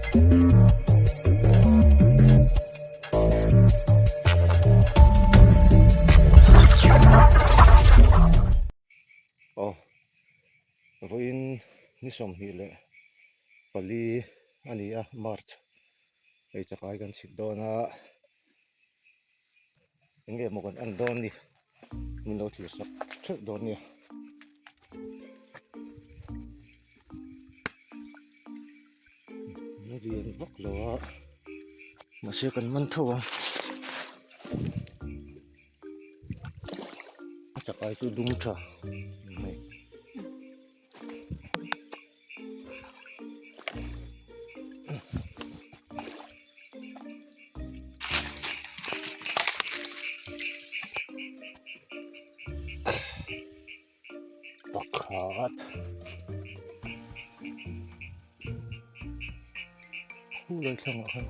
Aw vawiin ni 24 a ni a March hei chakai kan chhit dawn a eng nge maw kan en dawn ni min lo thlir sak theuh dawn nia. La lian vak lo a mahse kan man tho ang a chakai chu dum tha hei. Pakhat khu lai thlangah khan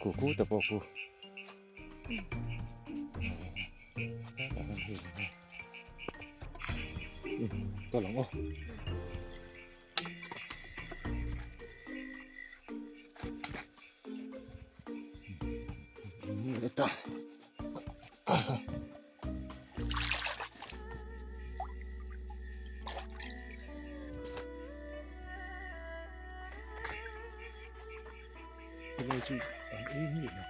ku ku te pawh khu ka lang aw. Helai chu an ei mi lo.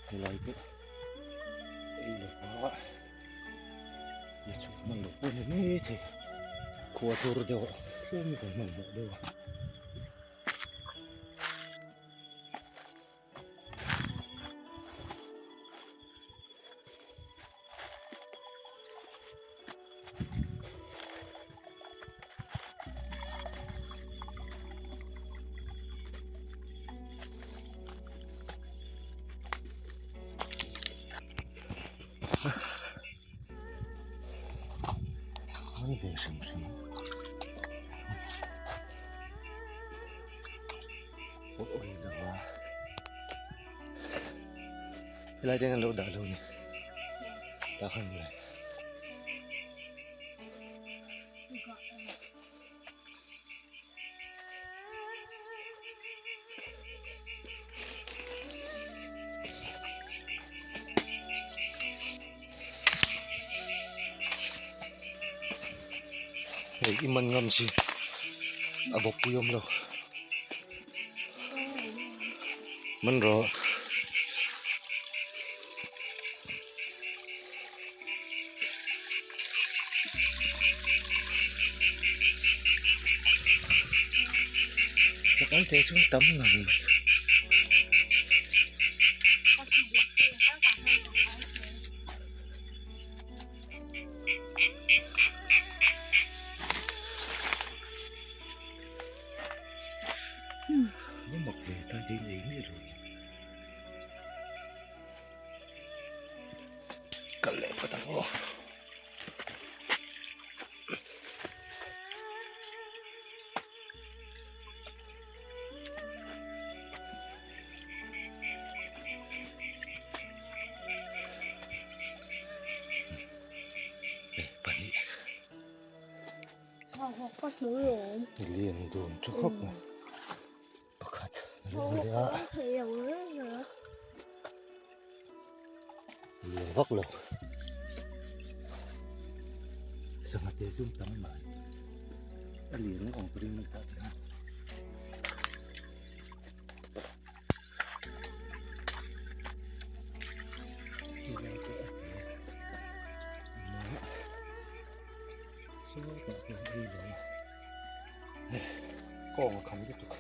Helai pawh ei lo va la chhuk hman loh pawh ni maithei khua tur deuh a tlem kan hmanhmawh deuh a. An ve hrim hrim pawh a awm lo a helai te hian an lo dah lo a ni tah khan mawle. Hei i man ngam chi a bawk pui awm lo man rawh. Chakai te chu tam ngang mai. Mak ve ta ding ei miah lo. Kal leh phawt ang aw. Hei pahnih. Lian dun tha khawp mai. Pakhat leh a. Lian vak lo. Sangha te chu tam mai. A lian ang ka ring ta te. Kawng a kham lutuk.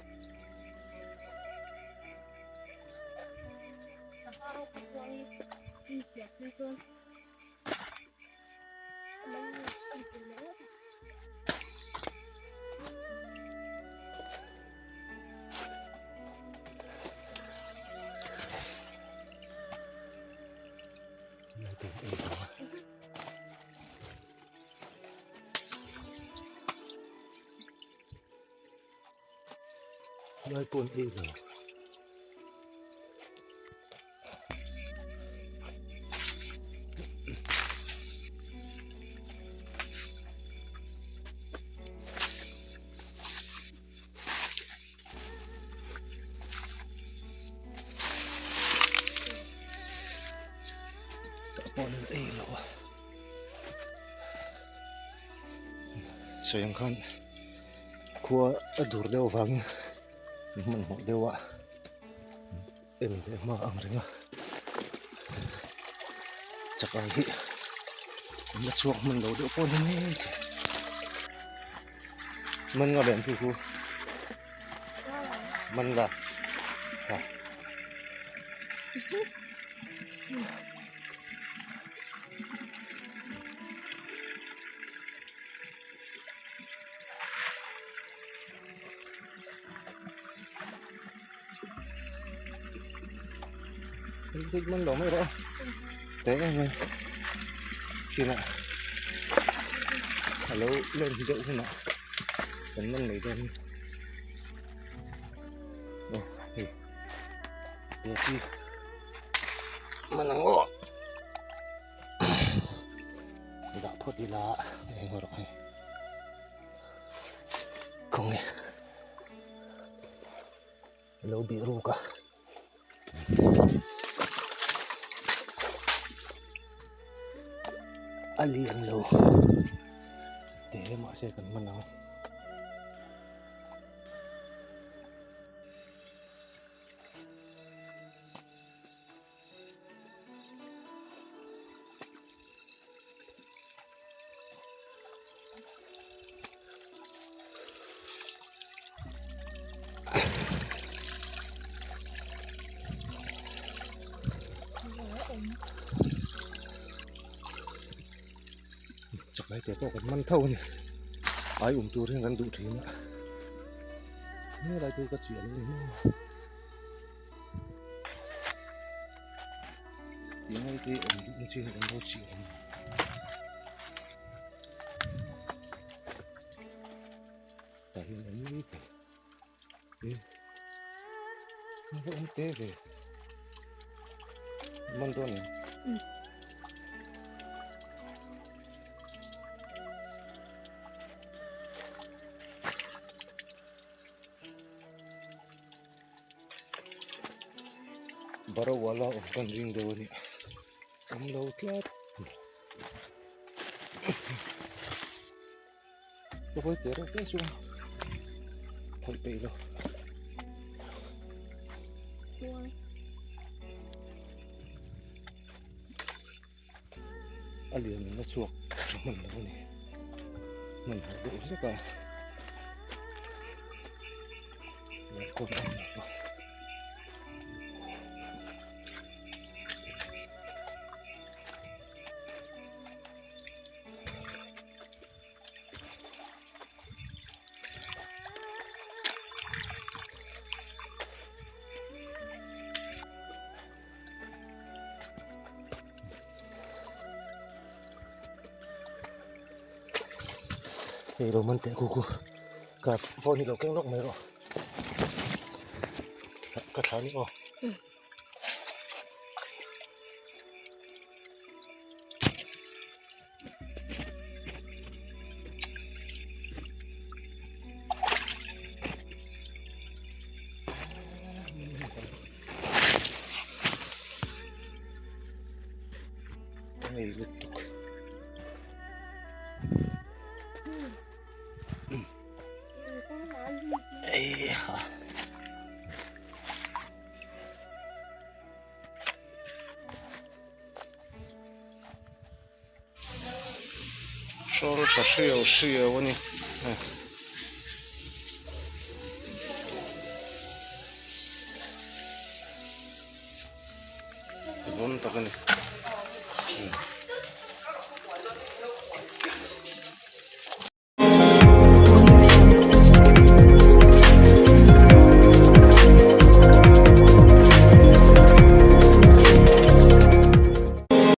Lai pawn ei lo. pawh an ei lo a sawi ang khan khua a dur deuh avangin hmanhmawh deuh a en leh hma ang reng a chakai hi an la chhuak hman lo deuh pawh a ni maithei man nga leh an thu chu man la ha. Man lo mai rawh te em em chinah a lo len deuh hunah kan man mai dawn aw hei te hi man ang aw dah phawt ila eng rawh hei khawnge lo bih ruk a. A lian lo te mahse kan hman ang. Chakai te pawh kan man tho a ni ai um tur hian kan duh thin a helai chu ka chiah lo a ni maw. Tiang te awm duh na chi hi kan lo chhiah ang. Tah hian awm mai thei e a va awm te ve man dawn em? Barawala awm kan ring deuh a nih awm lo tlat ka hawi teh reuh te chuan thawih peih lo a lian in a chhuak tha hman lo a ni hman hmawh deuh hlek a. Hei lo man teh ku ku ka phone hi lo keng lawk mai rawh ka thla ni aw. Ngei lutuk. Ei ha. Hrawl tha hriau hriau a ni. Vawn tak a ni.